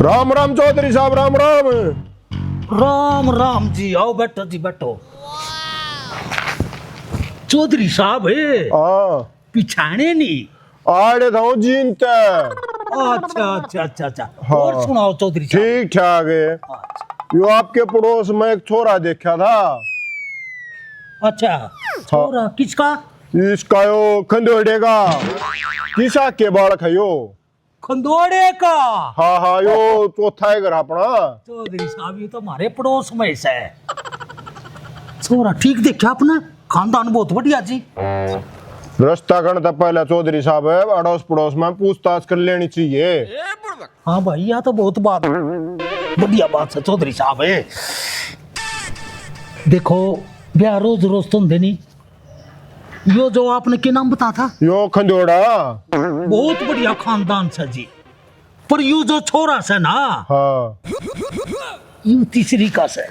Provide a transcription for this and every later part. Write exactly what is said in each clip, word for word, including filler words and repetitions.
राम राम चौधरी साहब, राम राम। राम राम जी, आओ बैठो जी, बैठो। चौधरी साहब, हाँ। पिछाणे नहीं? आड़े था जीन ते। अच्छा, अच्छा, अच्छा, अच्छा। हाँ। और सुनाओ चौधरी साहब। ठीक ठाक है। अच्छा। यो आपके पड़ोस में एक छोरा देखा था। अच्छा, हाँ। छोरा किसका? इसका यो खंदोड़े का। किसा के बालक है यो? खंदोड़े का? हाँ, हाँ, यो चौथा है घर अपना। चौधरी साहब, ये तो हमारे पड़ोस में से। छोरा ठीक देखा आपने, खानदान बहुत बढ़िया जी। रास्ता कण तो पहले चौधरी साहब है, अड़ोस पड़ोस में पूछताछ कर लेनी चाहिए। हाँ भाई, यह तो बहुत बात, बढ़िया बात है चौधरी साहब है। देखो, ब्याह रोज रोज तो होंदे नहीं। यो जो आपने के नाम बता था? यो खंजोड़ा। बहुत बढ़िया खानदान से जी। पर यू जो छोरा से ना, हाँ। यू तीसरी का से।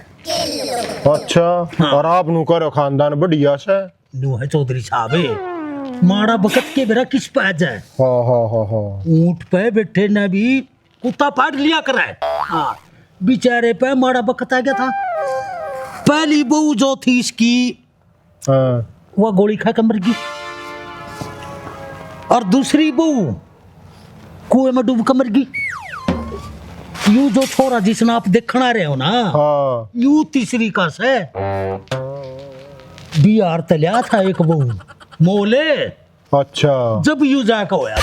अच्छा, हाँ। और आप नु करो खानदान बढ़िया से। नु है चौधरी साहब, माड़ा बखत के बेरा किस पे आ जाए। हाँ, हाँ, हाँ, हाँ। ऊंट पे बैठे ने भी कुत्ता पाट लिया करे। हाँ, बेचारे पे माड़ा बखत आ गया था। पहली बहू जो थी इसकी, हाँ। वह गोली खा के मर गई। और दूसरी बहू कुएं में डूब के मर गई। यू जो छोरा जिसने आप देखना रहे हो ना, हाँ। यू तीसरी का से। बिहार तै ल्या था एक बहू, मोले। अच्छा। जब यू जाके होया।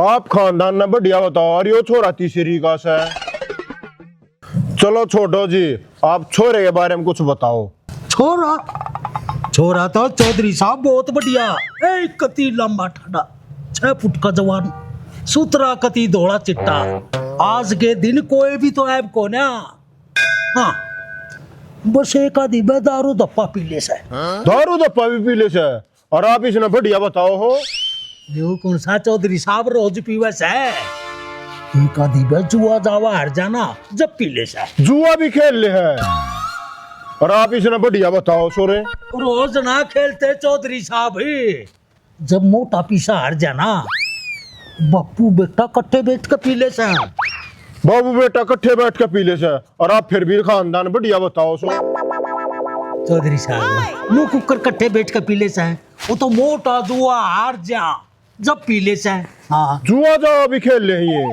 आप खानदान ने बढ़िया बताओ, और यो छोरा तीसरी का से। चलो छोड़ो जी, आप छोरे के बारे में कुछ बताओ। छोरा, छोरा तो चौधरी साहब बहुत बढ़िया। ए, कती लंबा ठाडा, छह फुट का जवान, सुथरा कती धोला चिट्टा। आज के दिन कोई भी तो ऐब कोन्या। हाँ, बस एक आधी बे दारू धप्पा पी ले से। दारू धप्पा भी पी ले से? और आप इसने बढ़िया बताओ हो। यो कौन सा चौधरी साहब रोज पीवे से? एक आधी बे जुआ जावा हार जाना, जब पी ले से। जुआ भी खेल ले है। और आप इसने बढ़िया बताओ छोरे। रोज ना खेलते चौधरी साहब ही। जब मोटा पीसा हार जाना, बापू बेटा कट्ठे बैठ के पी ले से। बाबू बेटा कट्ठे बैठ के पी ले से। और आप फिर भी खानदान बढ़िया बताओ सो। चौधरी साहब, नू कुकर कट्ठे बैठ के पी ले से। वो तो मोटा जुआ हार जा, जब पी ले से। हाँ। जुआ जावा भी खेल ले ये।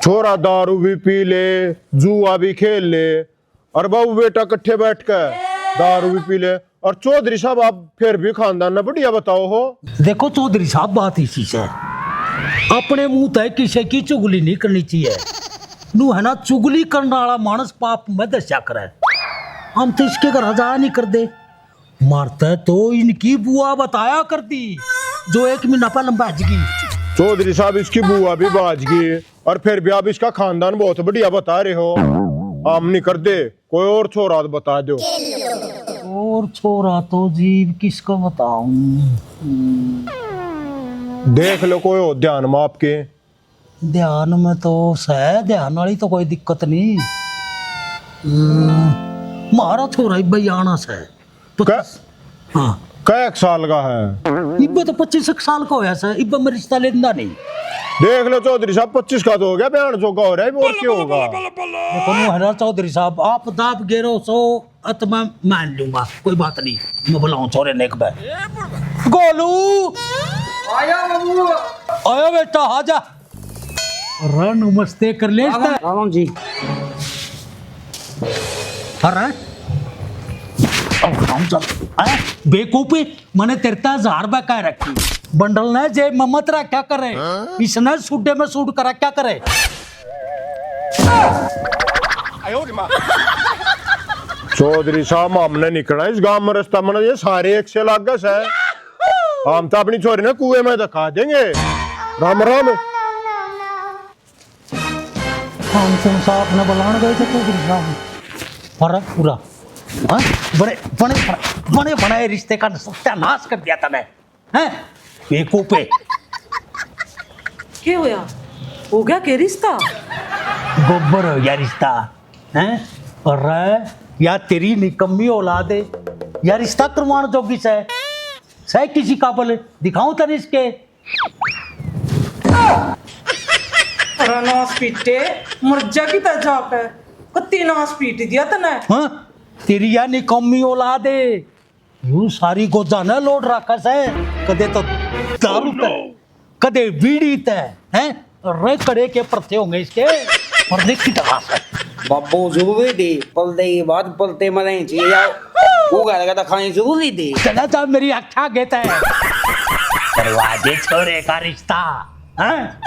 छोरा दारू भी पी ले, जुआ भी खेल ले, और बाबू बेटा कट्ठे बैठ के दारू भी पी ले। और चौधरी साहब, आप फिर भी खानदान ने बढ़िया बताओ हो। देखो चौधरी साहब, बात इसी से, अपने मुंह तय किसी की चुगली नहीं करनी चाहिए। नू है ना, चुगली करने वाला मानस पाप में दस्या करे। हम तो इसके घर जाया नहीं कर दे। मारते तो इनकी बुआ बताया करती, जो एक महीना पहले भाज गई। चौधरी साहब, इसकी बुआ भी भाज गई, और फिर भी आप इसका खानदान बहुत बढ़िया बता रहे हो। हम नहीं कर दे, कोई और छोरा तो बता दो। और छोरा तो जी किसको बताऊं? देख लो कोई हो ध्यान में आपके। ध्यान में तो सै, ध्यान वाली तो कोई दिक्कत नहीं। हम्म, म्हारा छोरा इब्बे ही आना सै। पच्चीस। हाँ। कै एक साल का है? इब्बे तो पच्चीस एक साल का होया सै, इब्बे मैं रिश्ता लेंदा नहीं। देख लो चौधरी साहब, पच्चीस का तो हो गया, बयान जोगा हो रहा है, और क्या होगा? देखो नु है ना चौधरी साहब, आप दाब गेरो सो, अत मैं मान लूंगा, कोई बात नहीं, मैं बुलाऊं छोरे ने एक बार। गोलू! आया बाबू। आया बेटा, आजा। अरे नमस्ते कर ले इसका। राम जी। अरे। अब हम चल। अरे बेवकूफी, मैंने तेरे ता हजार रुपया कह रखी। बंडल ने जेब में मत रखा करे। इसने सुड्डे में सूट करा क्या करे? चौधरी साहब, हमने निकला इस गांव में रास्ता, मैंने ये सारे एक से लाग गए सै। हम तो अपनी छोरी ने कुएं में धक्का देंगे। राम राम। हम तुम साहब ने बुलाने गए थे चौधरी साहब। अरे पूरा, हाँ? बड़े, बड़े, बड़े, बड़े रिश्ते का सत्यानाश कर दिया तने, हैं? बेवकूफे। के होया? हो गया के रिश्ता? गोबर हो गया रिश्ता, हैं? अरे, या तेरी निकम्मी औलाद है, या रिश्ता करवाण जोगी सै, सै किसी काबल? दिखाऊं तने इसके? नाश पीटे, मर जा की तै जाके। कत्ती नाश पीट दिया तने। हाँ, तेरी या निकम्मी औलाद है। यू सारी गोजा न लोड रखा से। कदे तो दारू तै, कदे बीड़ी तै, हैं? रे कड़े के पड़ते होंगे इसके। पर देखी तो हाथ है। बाबू जरूरी दे, पलते की बात पलते मरे चाहिए यार। वो घर का तो खाई जरूरी दे। चला जा मेरी आख्या गेता है। करवा दे छोरे का रिश्ता, हैं?